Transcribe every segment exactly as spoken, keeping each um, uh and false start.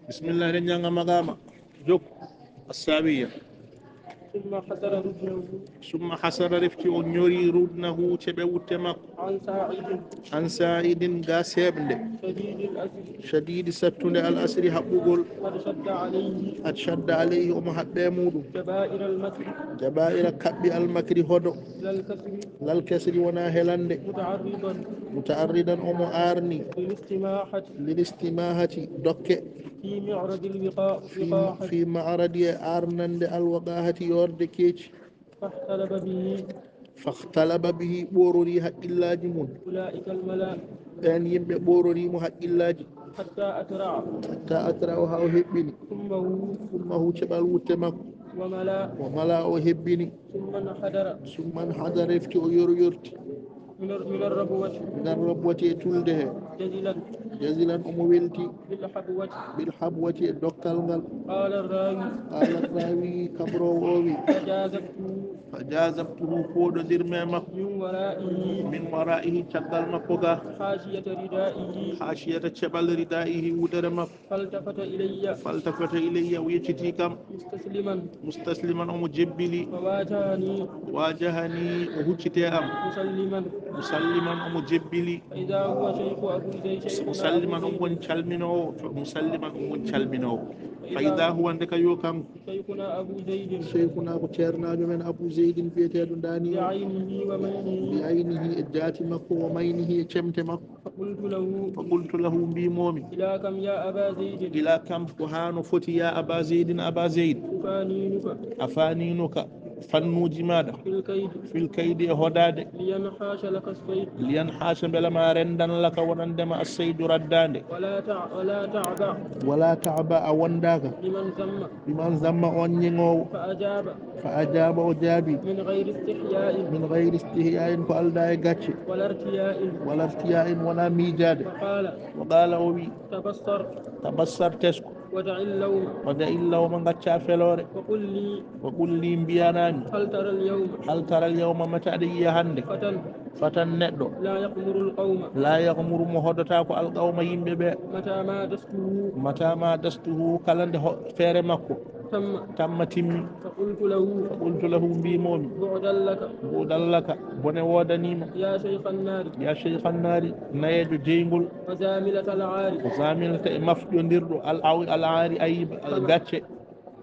Bismillah, eɗen njannga maqaama. Jokku. Assaawiya. ثم حسر ركنه Summa hasara, refti o ñori, ruknahu, ceɓe wutte makko. عن ساعد An saa'idin, ga seeɓnde. شديد الأسر Shadiidi sattunde al asri haɓɓugol. قد شد عليه Qad shadda alayhi, omo haɓɓi e muuɗum. جبائر المكر Jabaa'ira kaɓɓi al makri hodo. لا الكسر Lal kasri wonaa helande. متعرضا Muta'arridan omo aarni. للاستماحة Lil istimahati dokke. في معرض الوقا- Fi, الوقاحة fi ma'radi e aarnande al waqahati yoorde keeci. فاختلب به Fakhtalaba bihi ɓoorori haqqillaaji mum. أولئك الملأ Ɓeen yimɓe ɓoorori mo haqqillaaji. حتى أترع Hatta atraw haa o heɓɓini. ثمه Summahu ceɓal wutte makko. وملأ Wa mala o hebbini. ثم انحدر Summa nhadara refti o yoro yorti. من الر- من الربوة Ngar robboti e tulde he. جزلا Jazilan omo welti. بالحبوة Bil habwati e dokkal ngal. قال الراوي Qaala raawi kabroowo o wi. فجاذبته Fa jaazabtuhu pooɗondir mi e makko. من ورائه Min waraihi caggal makko ga. حاشية ردائه Haashiyata ceɓal ridaihi wudere makko. فالتفت إلي Faltafata ilayya o yecciti kam. مستسلما Mustasliman omo jebbili. وواجهني Waajahani o hucciti e am. مسلما Musalliman omo jebbili. فإذا هو شيخ أبو زيد شيخنا Musalliman أبو on زيد. Woni calminoowo. Musalliman on woni calminoowo. Fa ida huwa nde ka yo kanko. شيخنا أبو زيد Sheykhuna ko ceernaajo men Abu Zeydin biyeteeɗo Daniel. بعينه ومينه Bi aynihi e jaati makko, wa maynihi e cemte makko. فقلت له Fa qultu lahu, mbiimoomi. إلى كم يا أبا زيد؟ Ila kam, ko haa no foti ya Aba Zeydin, Aba Zeyd. أفانينك Afaninuka, fannuuji maaɗa. في الكيد Fil kaydi e hodaade. لينحاش لك الصيد Liyan haasha mbela ma renndan laka wonande ma assaydu raddaande. ولا تع- ولا تعبأ Wala taaba a wondaaka. بمن ذم Biman zamma on ñeŋoowo. فأجاب Fa ajaaba o jaabi. من غير استحياء Min gayri istihyaa'in ko aldaa e gacce. ولا ارتياء Wala irtiyaa'in wonaa miijaade. فقال Wa qaala o wi. تبصر Tabassar tesko. ودع اللوم Wa da' il lawma ngaccaa feloore. وقل لي Wa qul lii mbiyanaa mi. هل ترى اليوم Hal tara al yawma mata aɗa yiya hannde. فتى Fatan neɗɗo. لا يغمر القوم Laa yagmuru mo hodotaako al qawma yimɓe ɓe. متى ما دسته Mata ma dastuhu kala nde ho- feere makko. تم Tamma timmi. فقلت له Fa qultu lahu mbiimoomi. بعدا لك Bu'dan laka bone woodanii ma. يا شيخ النار Ya sheykh annaari nayeejo jeyngol. وزاملة العار Wa zamilta e mafƴondirɗo al aw- al aari ayiba al gacce.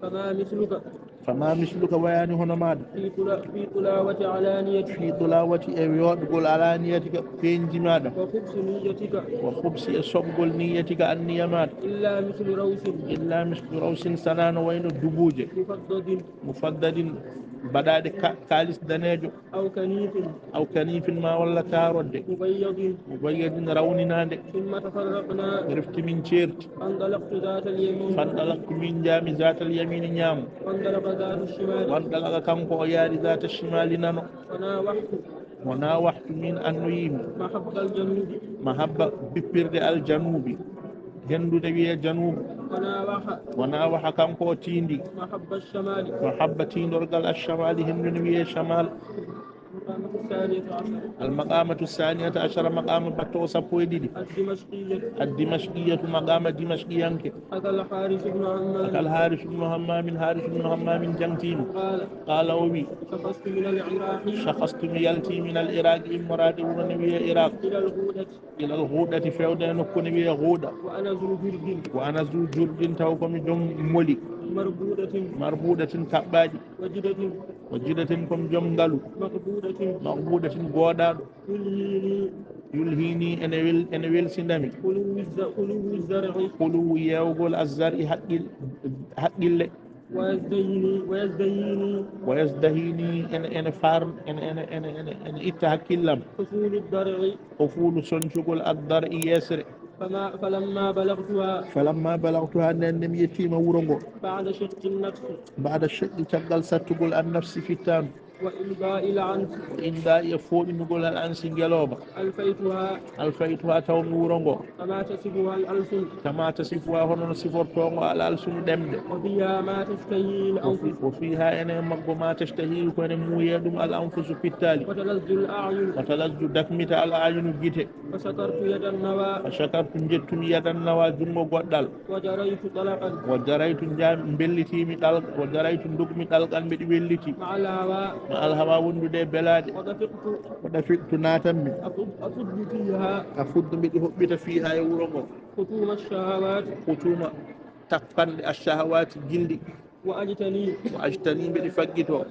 فما مثلك Fama misluka wayaani hono maaɗa. في طلا- في طلاوة علانيتك Fi tulawati e yooɗgol alaniyati ka peenji maaɗa. وخبث نيتك Wa khubsi e soɓgol niyatika anniya maaɗa. إلا مثل روس Illa mislu rawsin sanaa no wayno dubuuje. مفضد Mufaddadin baɗaaɗe ka- kaalis daneejo. أو كنيف Aw kanifin ma walla taarodde. مبيض Mubayyadin rawninaande. ثم تفرقنا Refti min ceerti. فانطلقت ذات اليمين Fanɗalaktu min njaami zaatal yamini ñaamo. وانطلق ذات الشمال Wanɗalaka kanko o yaari zaata shimali nano. وناوحت Mo naawahtu min annoyiimi. محب الجنوب Mahabba bippirde al janubi. Henndu ne wiyee janubu. وناوح Wa naawaha kanko o tiindi. محب الشمال Mahabba tiindorgal al shamali henndu ne wiyee shamal. المقامة الثانية عشرة Al maqamatu saniyata ashara maqama batto sappo e ɗiɗi. الدمشقية Ad dimashqiyatu maqama dimashqiyanke. أتى الحارث بن همام Akal Haaris ibnu Hammaamin, Haaris ibnu Hammaamin jaŋtiima. قال Qaala o wi. شخصت من العراق Shakhastu mi yalti min al Iraq immoraade wuro ne wiyee Iraq. إلى الغودة Ilal Ghuudati feewde e nokku ne wiyee Ghuuda. وأنا ذو جرد Wa ana zu jurdin taw ko mi jom moli. مربوطة Marbuudatin kaɓɓaaɗi. وجدة Wa jidatin ko mi jom ngalu. مقبوضة Maqbuudatin gooɗaaɗo. يلهيني Yulhini ene wel- ene welsindami. خلو الز- خلو الزرع Khuluwu yeewgol azzari haqqil- haqqille. ويزدهيني ويزدهيني Wa yasdahini ene ene faar ene ene ene ene ene itta hakkillam. حصول الضرع Ko fuulu soncugol addar e yeesre. فما فلما بلغتها Falamma balagtuha nden nde mi yettiima wuro ngo. بعد شق النفس Baada shaqqi caggal sattugol an nafsi fittaandu. وإمضاء العنس. Ko imdaa'i e fooɗinugol al ansi ngelooba. ألفيتها. Alfaytuha taw mi wuro ngo. كما تصفها الألسن. Kama tasifuha hono no sifortoo ngo al alsunu ɗemɗe. وفيها ما تشتهي الأنفس. Wo fiiha ene e maggo ma tashtahi ko ene muuyee ɗum al anfusu pittaali. وتلذ الأعين. Wa talazzu dakmita al ayunu gite. فشكرت يد النوى. Fa shakartu njettumi yadan nawa junngo goɗɗal. وجريت طلقا. Wa jaraytu njaami mbellitiimi ɗal wa jaraytu ndogmi ɗalqan mbeɗi welliti. مع الهوى. Ma alhawa wondude e belaaɗe. وطفقت. Wa dafiqtu naatanmi. أفض أفض فيها. Afuddu mbeɗi hoɓɓita fiiha e wuro ngo. خطوم الشهوات. Hutuma takkanɗe ash shahawaati gilɗi. وأجتني. Wa ajtani mbeɗi faggitoo.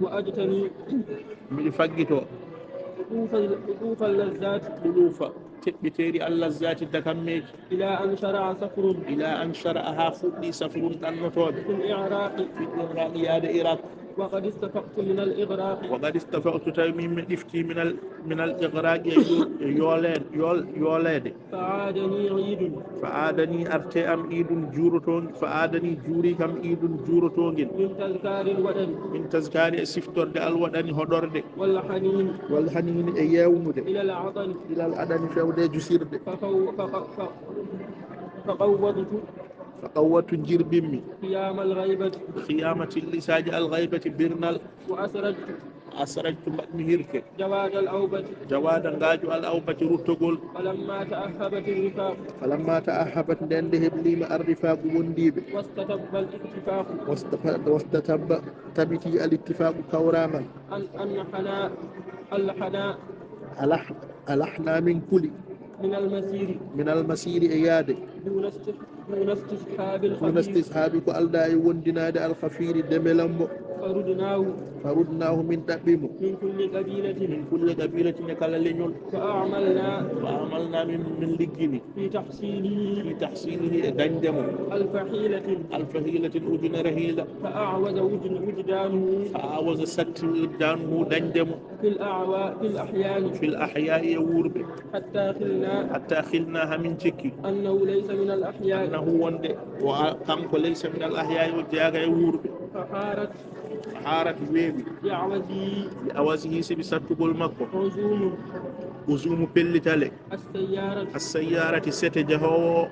وأجتني. Mbeɗi faggitoo. قطوف ال- قطوف اللذات. Quluufa teɓɓiteeri al lazzaati dakammeeji. إلى أن شرع صفر. Ila an shara'a haa fuɗɗi safrun ɗannotooɓe. في العراق. Fi Iraq yaade Iraq. وقد استفقت من الإغراق. Wa qad istafaqtu tawi min mi ɗiftii minal minal igraqi e yo- e yooleede yool- yooleede. فعادني عيد. Fa aadani arte am iidun juurotoongi fa aadani juuri kam iidun juurotoongin. من تذكار الوطن. Min taskaari e siftorde alwaɗani hoɗorde. والحنين. Wal haniini e yeewnude. إلى العطن. Ilal aɗani fewde e jusirde. فقو فق ف فقوضت. Fa qawwatu njirbimmi. خيام الغيبة. Khiyaama tillisaaji algaybati birnal. وأسرجت. Asrajtu mbaɗmi hirke. جواد الأوبة. Jawaada ngaaju al awbati ruttogol. فلما تأهبت الرفاق. Falamma ta'ahhabat nden nde heblima arrifaqu wondiiɓe. واستتب الاتفاق. Wasta- wastatabba tabiti al ittifaqu kawraangal. أن أنحنا ألحنا. Alah alahna min kuli. من المسير. Minal masiri e yaade. دون است دون استصحاب الخفير. Duna istishaabi ko aldaa e wondinaade alkhafiiri dembelambo. فردناه. Farudnaahu min ɗaɓɓi mo. من كل قبيلة. Min kulli qabilatin e kala leñol. فأعملنا. Fa amalna min min liggini. في تحصيله. Fi tahsilihi e dañde mo. ألف حيلة. Alfa hiilatin ujunere hiila. فأعوز وجد وجدانه. Fa awaza satti wujdanuhu dañde mo. في الأعوا في الأحياء. Fil ahyaa'i e wuurɓe. حتى خلنا. Hatta khilna hamin cikki. أنه ليس من الأحياء. Annahu wonde o a- kanko laysa min al ahyaa'i o jeyaaka e wuurɓe. فحارت. Haarat weeɓi. بعوزه. Li awasihi sibi sattugol makko. عزوم. Uzumu pellitale. السيارة. Assayyarati sete jahoowo o.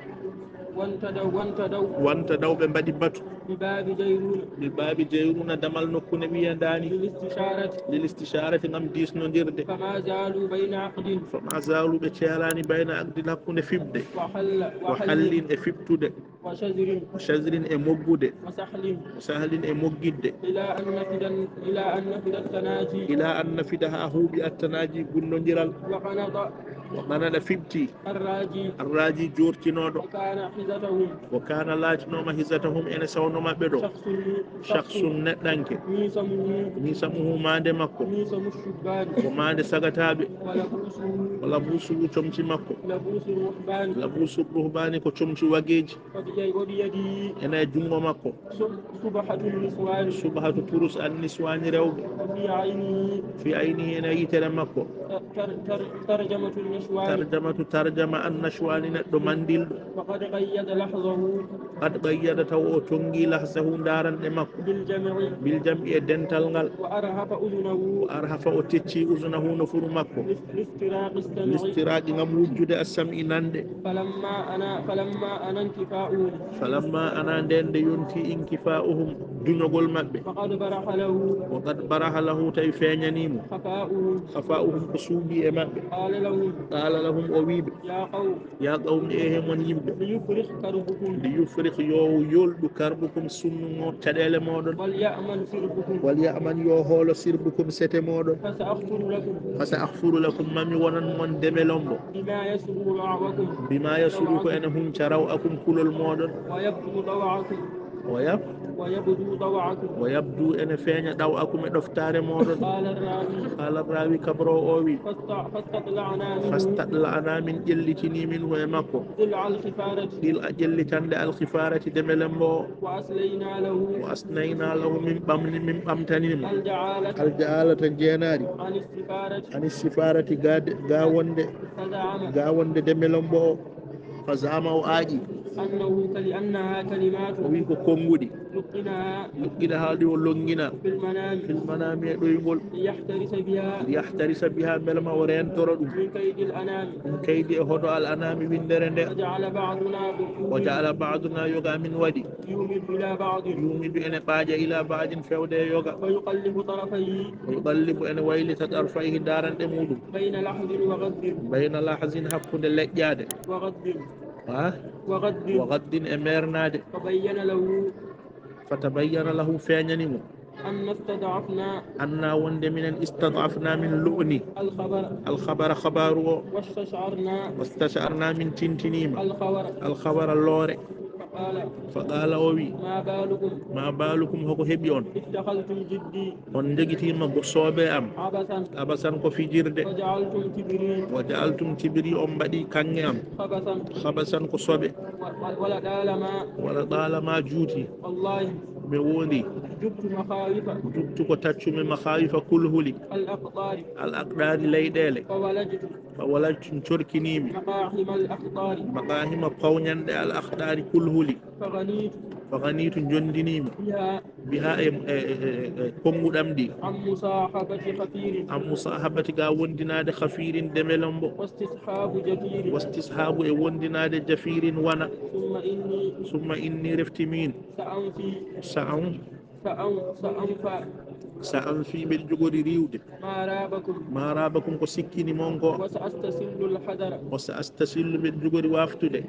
وانتدوا وانتدوا. Wantadaw ɓe mbaɗi batu. بباب جيرون. Bi baabi jayruna damal nokku ne wiyandaani. للاستشارة. Lil istisharati ngam diisnondirde. فما زالوا بين عقد. Fama zalu ɓe ceeraani bayna aqdin hakkunde fiɓde. وحل Wa وحل hallin e fiɓtude. وشزر. Wa shazrin e moggude. وسحل. Wa sahlin e moggidde. إلى أن نفد إلى أن نفد التناجي. Ila an nafida haa huuɓi attanaaji gullondiral. وقنط Wa qanada fiɓti. الراجي. Arraaji joortinooɗo. وكان حيزتهم. Wa kana laatinooma hizatahum ene sawno maɓɓe ɗo. شخص Shaksun neɗɗanke. ميسمه Miisamuhu maande makko. ميسم الشبان. Ko maande sagataaɓe. ولبوسه Wa labuusuhu comci makko. لبوس الرهبان. Labuusu ruhbaani ko comci wageeji. وبي- وبيده Ene e junngo makko. سب- سبحة النسوان. Subhatu purus an niswaani rewɓe. وفي عينه Fi aynihi ene e yitere makko. تر- تر- ترجمة النشوان. Tarjamatu tarjama an nashwaani neɗɗo manndilɗo. وقد قيد لحظه. Qad qayyada taw o tonngi lahzahu ndaranɗe makko. بالجمع. Bil jam'i e dental ngal. وأرهف أذنه. Wa arhafa o tecci uzunahu nofuru makko. لاست- لاستراق السمع. Listiraqi ngam wujjude assam'i nanɗe. فلما أنا فلما أنا انكفاؤهم. Falamma ana nden nde yonti inkifa'uhum duñogol maɓɓe. فقد برح له. Wa qad baraha lahu tawi feeñanii mo. خفاؤهم. Khafa'uhum ko suuɓi e maɓɓe. قال لهم. Qala lahum o wii ɓe. يا قوم. Ya qawmi e he mon yimɓe. ليفرغ كربكم. Li yufrix yo yolɗu karbukum sunnu mo caɗeele mooɗon. وليأمن سربكم. Wal ya'man yo hoolo sirbukum sete mooɗon. فسأغفر لكم. Fa sa aghfiru lakum mami wonan mon demelombo. بما يسر بعضكم. Bima yasuru ko ene hunca raw'akum kulol mooɗon. ويبدو طوعكم. Wa yab- ويبدو طوعكم. Wa yabdu ene feeña ɗaw'akum e ɗoftaare mooɗon. قال الراوي. Qala rawi kabro o wi. فاست- فاستطلعنا منه. Fastadla'na min ƴellitini minhu e makko. ضلع الخفارة. Ɗil a ƴellitande alkhifarati demelembo o. وأسلينا له. Wa asnayna lahu min ɓamni min ɓamtanini mo. الجعالة. Aljaalata jeenaari. عن السفارة. Ani sifarati ga de- ga wonde فزعم. Ga wonde demelombo o. Fa zama o aaƴi. أنه كلمات. O wii ko konnguɗi. لقنها. Luɓɓiɗa haa ɗi o lonngina. في المنام. Fil manaami e ɗoyngol. ليحترس بها. Liyahtarisa biha, mbele ma o reentoro ɗum. من كيد الأنام. Ɗum kaydi e hoto al anaami winndere nde. وجعل بعضنا. O jaala baaduna yoga amin waɗi. يومد إلى بعض. Yumidu ene ɓaaƴa ila baadin fewde e yoga. ويقلب طرفيه. O yuqallibu ene waylita tarfayhi daaranɗe muuɗum. بين لحظ وغضب. Bayna lahzin hakkunde leƴƴaade. وغضب. Ha? وغضب. Wa gaddin e meernaade. فبين له. Fatabayyana lahu feeñani mo. أن استضعفنا. Anna wonde minen istadafna min lo'ni. الخبر. Alkhabara khabaaru o. واستشعرنا. Wastash'arna min tintiniima. الخبر. Alkhabara loore. فقال. Faqaala o wi. ما بالكم. Ma baalukum hoko heɓi on. اتخذتم جدي. On njogitiima go soobe am. عبثا. Abasan ko fijirde. وجعلتم كبري. Wa ja'altum kibri on mbaɗi kaŋŋe am. خبثا. Khabasan ko soɓe. و-، و-، ولطالما. Wala ɗaalama juuti. والله. Mi wondi. جبت مخاوف. Jubtu ko taccumi makhaawifa kulhuli. الأقطار. Al aqdaari leyɗeele. فولجت. Fa walajtu corkiniimi. مقاحم الأقطار. Maqaahima pawñanɗe al aqdaari kulhuli. فغنيت. Fa ganiitu njonndiniimi. بها. Biha e, e, e, e, e konnguɗam ɗi. عن مصاحبة خفير. An musaahabati ga wonndinaade khafiirin demelombo. واستصحاب جفير. Wastishaabu e wonndinaade jafiirin wana. ثم إني. Summa inni refti miin. سأنفي. Sa'an. سأن-، سأنفى. Sa'anfi mbeɗa jogori riiwde. ما رابكم. Ma raabakum ko sikkini mon ko. وسأستسل الحذر. Wa sa astasillu mbeɗa jogori waaftude.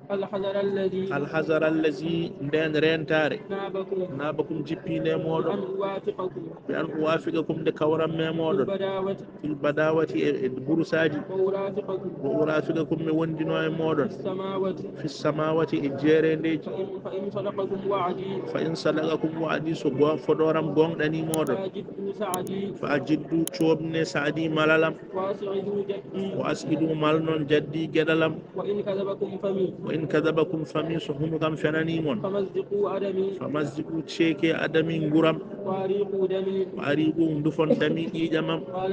الحذر الذي. Alhazara allazi ndeen reentaare. نابكم. Naabakum jippiinde e mooɗon. بأن أوافقكم. Bi an uwaafiqakum nde kawranmi e mooɗon. بالبداوة. Fil badawati e, e burusaaji. وأرافقكم. Wa urafiqakum mi wonndinoo e mooɗon. في السماوة. Fi samawati e jeereendeeji. فإن، فإن صدقكم وعدي. Fa in sadaqakum wa'di so go-, fodooram gooŋɗanii mooɗon. فأجدوا سعدي. Fa ajiddu cooɓne sa'di malalam. وأسعدوا جدي. Wa as'idu malnon jaddi geɗalam. وإن كذبكم فمي. Wa in kadabakum fami so hunukam fenanii mon. فمزقوا أدمي. Fa mazziqu ceeke adami nguram. وأريقوا دمي. Wa ariqu ndufon dami ƴiiƴamam. قال